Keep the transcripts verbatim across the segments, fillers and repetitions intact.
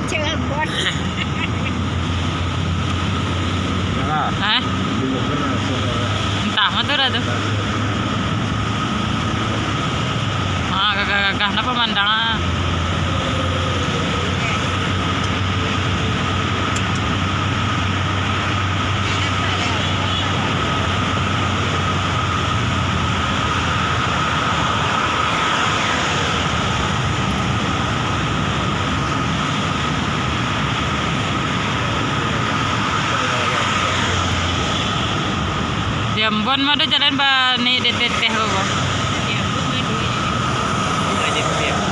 Cirebon. Hah? Entah, mah tu dah tu. Ah, gagah-gagah, nah, pamandang, ah. Di Ambon mah ado jalan ba ni, dek teteh ko, ko.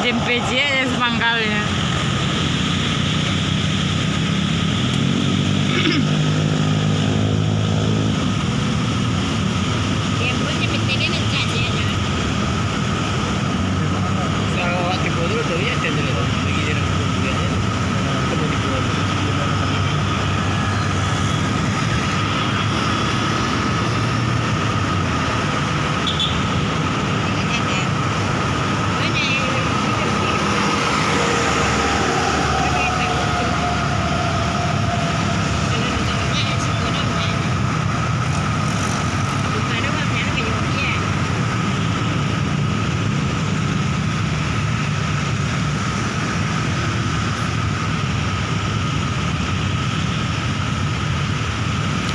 Jempe ciek je semangkal je.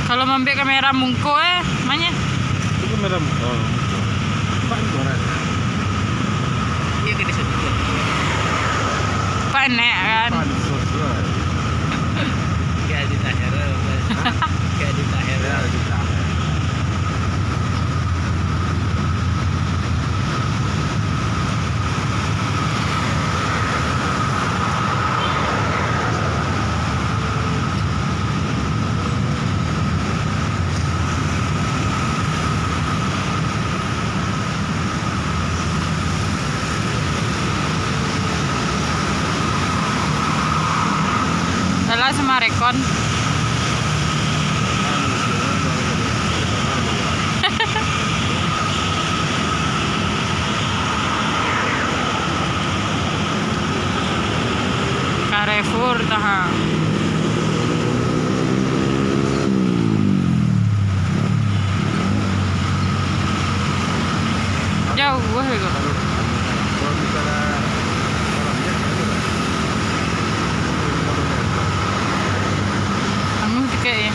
Kalau maambiak kamera mungko, eh, manye? Itu kamera mungko. Oh, mungko. Pak, itu orang. Iya, kita sebut. Pak, enek, kan? Pak, itu orang. Gak ditahan, Mas. Hah? Gak ditahan. Gak ditahan. Salah sama rekon. Carrefour, taha. Jauah beko. Angguh tiket, ya.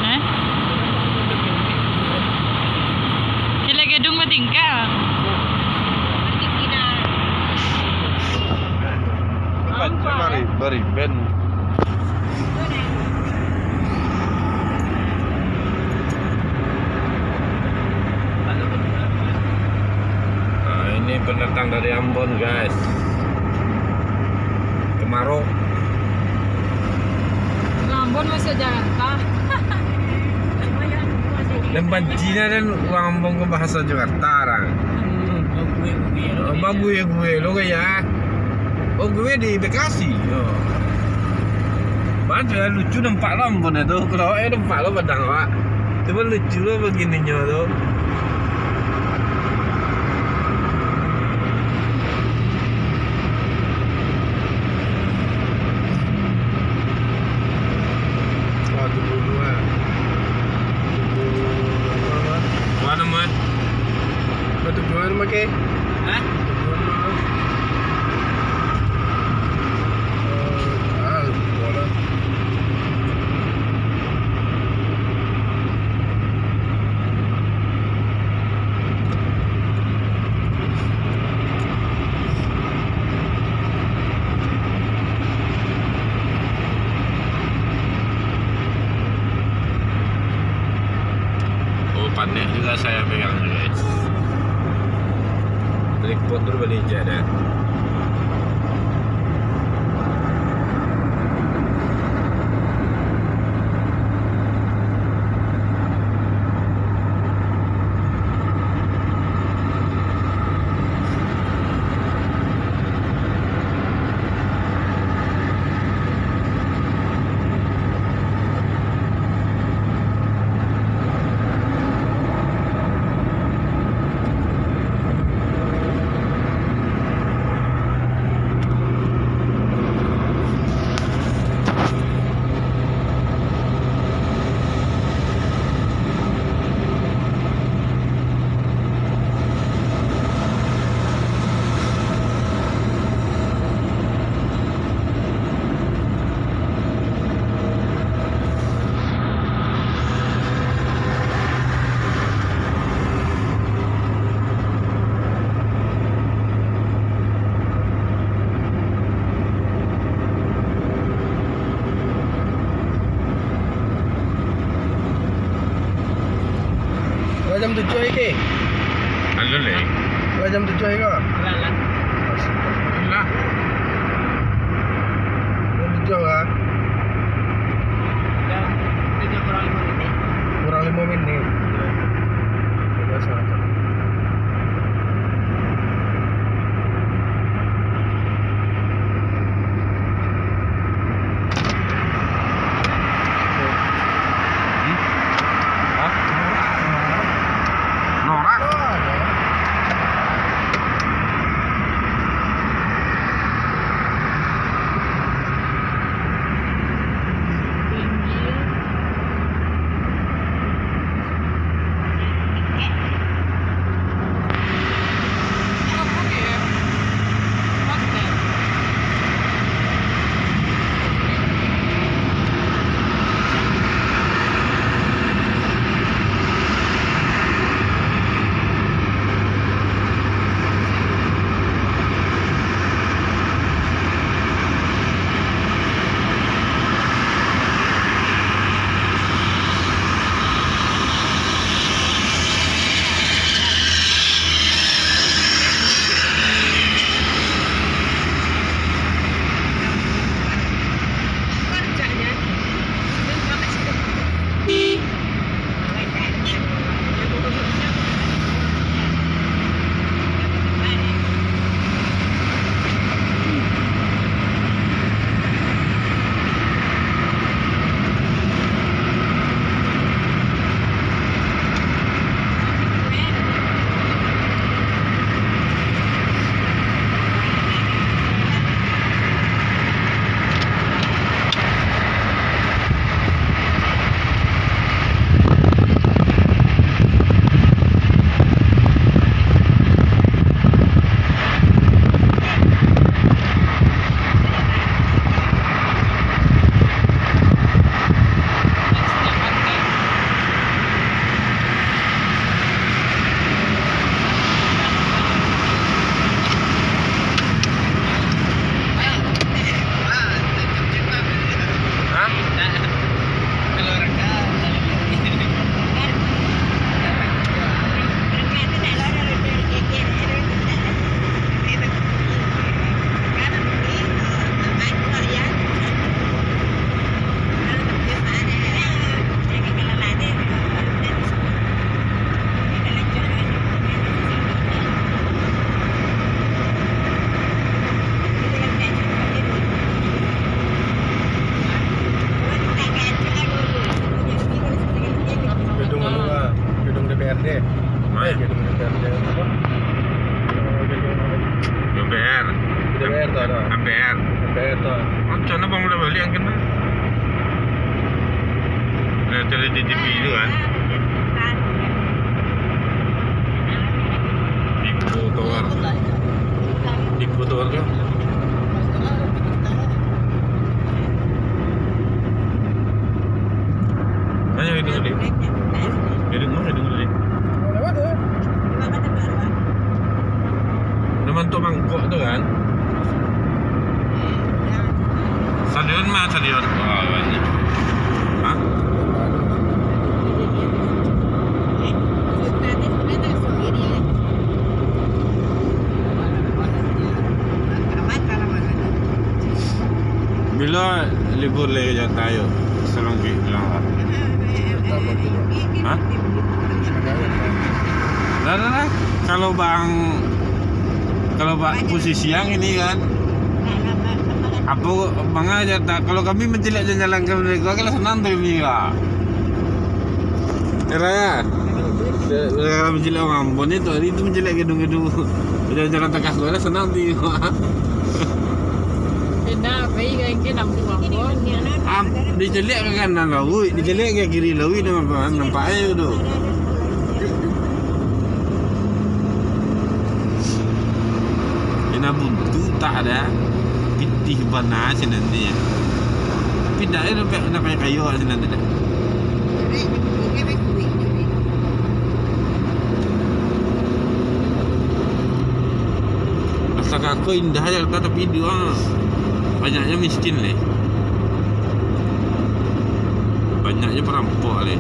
Eh? Kira gedung batingkah. Bari, bari, ben. Nah, ini pendatang dari Ambon, guys. Kemarau. Ambon masuk Jakarta. Dan banci nyo den urang Ambon ko bahaso Jakarta, urang. Hmm, bagus, bagus, lo. Oh, bagus, bagus, lo, gaya. Oh, gue di Bekasi. Yo. Banyak lucu nampak lo Ambon tu. Kalau awak nampak lo Padang, Pak. Cuma lucu lo bagininyo tu. Batu Gunung, ah. Batu Gunung, apa, apa? Mana, Man? Batu Gunung, apa, ke? Hah? Batu Gunung, apa? Oh, ah. Saya pegang ni, guys. Tripod tu bali je dah. Lah jam tujuah, Ki. Alun, leh. Lah jam tujuah, Ki. Lah. Jam tujuah, Ki. Jam tujuah kurang limo minit. Kurang limo minit. Biaso ajo. Hmm? Hah? Norak? Gedung anu lah, gedung D P R D. Mana? Eh, gedung D P R D apa? Eh, gedung D P R. D P R tu ada. M P R. M P R tu ada. Macam mana bang boleh balik angin tu? Nah, cari di T V tu kan. Di Kuto Tower. Di Kuto Tower tu. Mana itu tadi? Jadi mana itu tadi? Lewat tu. Nama tu mangkok tu kan? Stadion mah, stadion. Wah, banyak. Hah? Bilo libur lai ka Jakarta, yo? Salangkik bilang lah. Hah? Lah, lah, lah. Kalau bang, kalau bang posisi yang ini kan, apo bang aja tak. Kalau kami mancaliak jalan-jalan ka mereka, kan sanang tu kami ka. Era ya. Kalau mancaliak urang Ambon ni, tu hari tu mancaliak gedung-gedung jalan-jalan tangah ko lah, sanang tu. Indak, pai ka, ka nampak Ambon. Am, dicaliak ka kanan lauik, dicaliak ka kiri lauik, nampak, nampak aja tu. Ina buntu tak ada. Pitih bana sinan ni. Tapi dak ada nak kaya-kaya sinan tu dah. Asa kako indah Jakarta, tapi dia banyaknya miskin leh. Banyaknya perampok leh.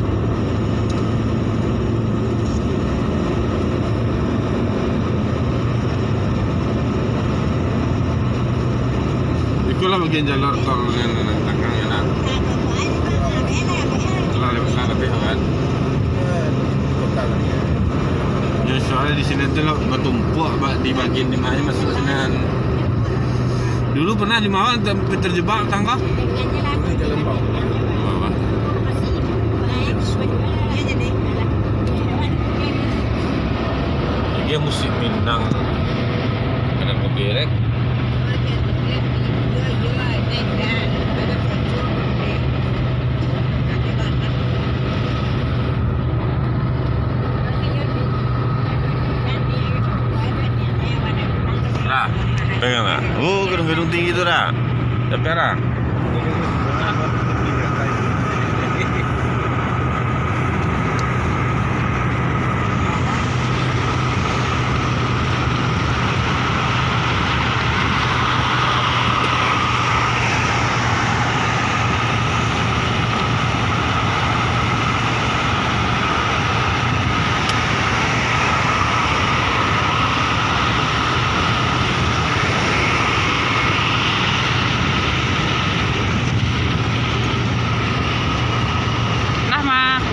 Itulah bagian jalur tol yang belakang ya, nah. Itulah lewat sana, tapi kan. Ya, soalnya di sini tu lah batumpuak, ba-, di bagian di mana masuk sini. Dulu pernah di Mawan ter-, terjebak tangga. Bawah. Lagi musik Minang. Kena kopi, rek. Lah, pegang lah. Oh, gedung-gedung tinggi tu dah. Sampai dah. Lah, Mak.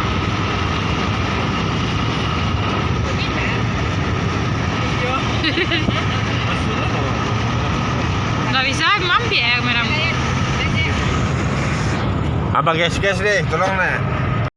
Nggak bisa, mampir kamera. Abah gas-gas deh, tolong nah.